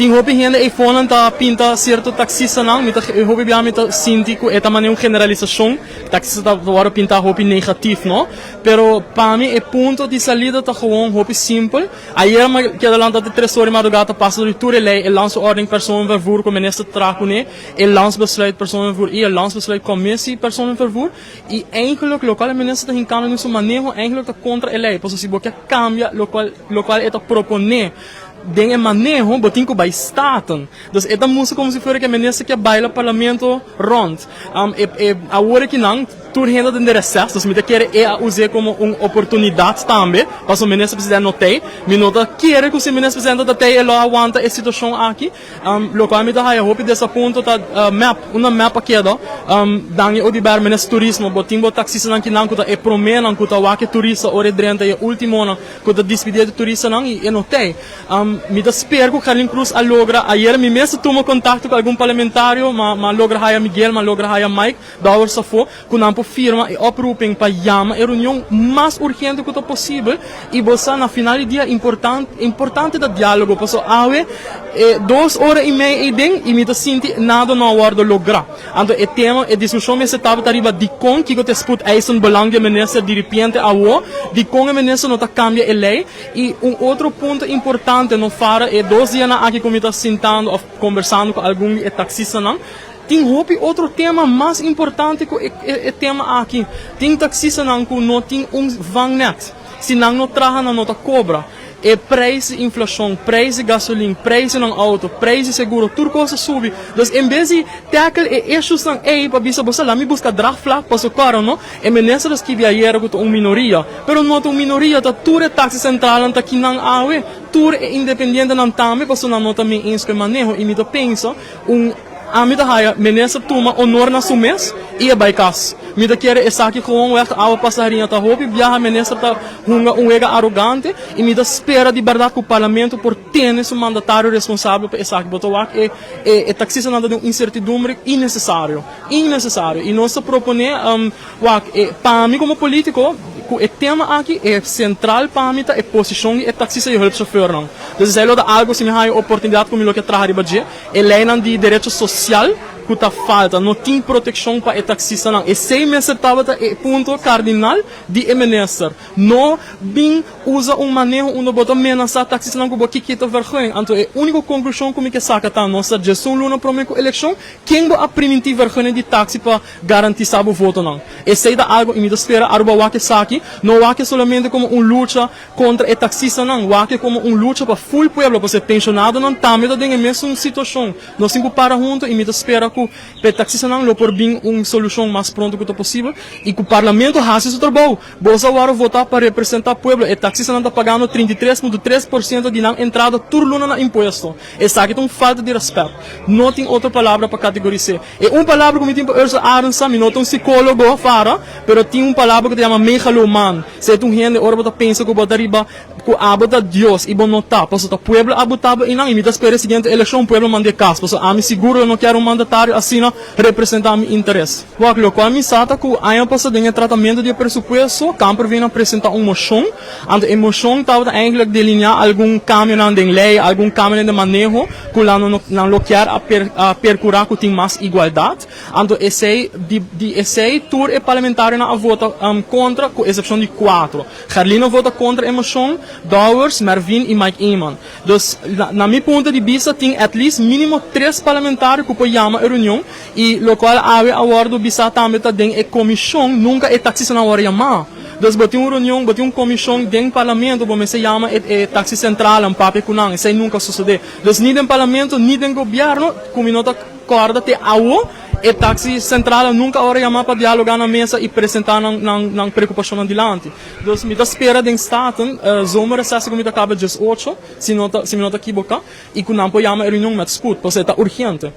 Tin hopi hende eifonan ta pinta sierto taksistanan, mi ta hopi bia mi ta sinti ku e ta manera un generalisashon, taksista ta wòrdu pintá hopi negatif, no? Pero pa mi e punto di salida ta gewoon hopi simpel. Ayer mi a keda lanta te 3 or di madrugada ta pasa dor di tur e lei, e Landsverordening Personenvervoer ku minister traha kuné, e Landsbesluit Personenvervoer i e Landsbesluit Commissie Personenvervoer. I eigenlijk lokual e minister ta hinkando den su maneho eigenlijk ta kontra e lei, pasobra si bo ke kambia lokual lokual e ta proponé den e maneho bo tin ku bai Staten. Dus e ta mustra komo si fuera ku e minister ke baila parlamento rònt. E e awor akinan tur hende ta den reses, dus mi ta kere e a us'é komo un oportunidat tambe, pasobra minister presidente no t'ei. Mi no ta kere ku si minister presidente ta t'ei e lo a wanta e situashon aki. Lokual mi ta haya hopi desapunto ta mep, unda mep a keda. Dangui Oduber, Minister Turismo, bo tin bo taksistanan kinan ku ta e proménan ku ta wak e turista ora e drenta i e últimonan ku ta dispidí di turistanan i e no t'ei. Mi ta spera ku Gerlin Cruz a logra, ayera mi mes a tuma kontakto ku algun parlamentario, ma a logra haya Miguel, ma a logra haya Mike Dowers afó, ku nan por firma e oproeping pa yama e reunion mas urgente ku ta posibel i bo sa na final di dia importante ta dialogo pasobra awe e 2 ora i mei eiden i mi ta sinti nada no a wòrdu lográ. Anto e tema e diskushon mester tabata riba dikon kiko ta e spoedeisend belang di e minister diripiente awo, dikon e minister no ta kambia e lei i un otro punto importante no fara e 2 dianan aki ku mi ta sintando òf kombersando ku algun di e taksistanan. Tin hopi otro tema mas importante ku e tema aki. Tin taksistanan ku no tin un vangnet. Si nan no traha nan no ta kobra. E preis di inflashon, preis di gasolin, preis di nan outo, preis di seguro, tur kos a subi. Dus en bes di tackle e issuesnan ei pa bisa bo sa laat mi buska draagvlak paso kòrda no, e minister a skibi ayera ku ta un minoria. Pero no ta un minoria, ta tur e taksi sentralnan ta kinan awe. Tur e independientenan tambe paso nan no ta mee eens ku e maneho. I mi ta pensa un Ami ta haya minister tuma honor na su mes y e bay cas. Mi ta kere esaki gewoonweg awa pasa hariña ta hopi biaha minister ta hunga un wega arogante y mi ta spera di berdad cu parlamento por tene su mandatario responsabel pa esaki. Bo ta wak e e taxistanan ta den un incertidumbre innecesario, innecesario y nos ta propone wak e pa mi como politico cu e tema aki e central pa mi ta e posicion di e taxista y e hulpchauffeurnan. Dus esey lo ta algo si mi haya oportunidad cu mi lo ke traha riba dje. E leinan di derecho sosial ku ta falta, no tin protekshon pa e taksistanan. Esei mester tabata e punto kardinal di e minister. No bin usa un maneho unda bo ta menasá taksistanan ku bo ke kita vergunning. Anto e úniko konklushon ku mi ke saka ta nos ta 11 luna promé ku elekshon, ken bo a primintí vergunning di taksi pa garantisá bo votonan? Esei ta algu i mi ta spera Aruba wak esaki, no wak e solamente komo un lucha kontra e taksistanan, wak e komo un lucha pa ful pueblo, pasobra e penshonadonan tambe ta den e mesun situashon. Nos tin ku para huntu i mi ta spera ku pa e taksistanan lo por bin un solushon mas pronto ku ta posibel i ku parlamento hasi su trabou. Boso a wòrdu votá pa representá pueblo. E taksistanan ta pagando 33.3% di nan entrada tur luna na impuesto. Esaki ta un falta di rèspèt. No tin otro palabra pa kategoris'é. E un palabra ku mi tin pa Ursula Arendsa, mi no ta un sikólogo, Farah, pero tin un palabra ku ta yama megalomaan. Esei ta un hende ora bo ta pensa ku bo ta riba, ku abo ta Dios i bo no ta. Pasobra ta pueblo a botá bo einan i mi ta spera e siguiente elekshon pueblo mand'é kas. Pasobra ami sigur lo no kier un mandatario asina representá mi interes. Wak, lokual mi sa ta ku aña pasá den e tratamentu di e presupuesto, Kamperveen a presentá un moshon. Anto e moshon tabata eigenlijk delineá algun kambionan den lei, algun kambionan den maneho ku nan lo kier a perkurá ku tin mas igualdat. Anto esei, di esei tur e parlamentarionan a vota kontra ku esepshon di kuatro. Gerlino a vota kontra e moshon, Dowers, Mervin i Mike Eman. Dus na mi punto di bista tin at least minimo tres parlamentario ku por yama e reunion i lokual awe a wòrdu bisá tambe ta den e komishon nunka e taksistanan a wòrdu yamá. Dus bo tin un reunion, bo tin un komishon den parlamento bo mester yama e taksi sentralnan papia ku nan, esei nunka a sosodé. Dus ni den parlamento ni den gobièrnu ku mi no ta kòrda te awo e taksi sentralnan nunka a wòrdu yamá pa dialogá na mesa i presentá nan preokupashonnan dilanti. Dus mi ta spera den Staten, zomerreces ku mi ta kaba 18, si no ta si mi no ta kiboká, i ku nan por yama e reunion met spoed, pasobra e ta urgente.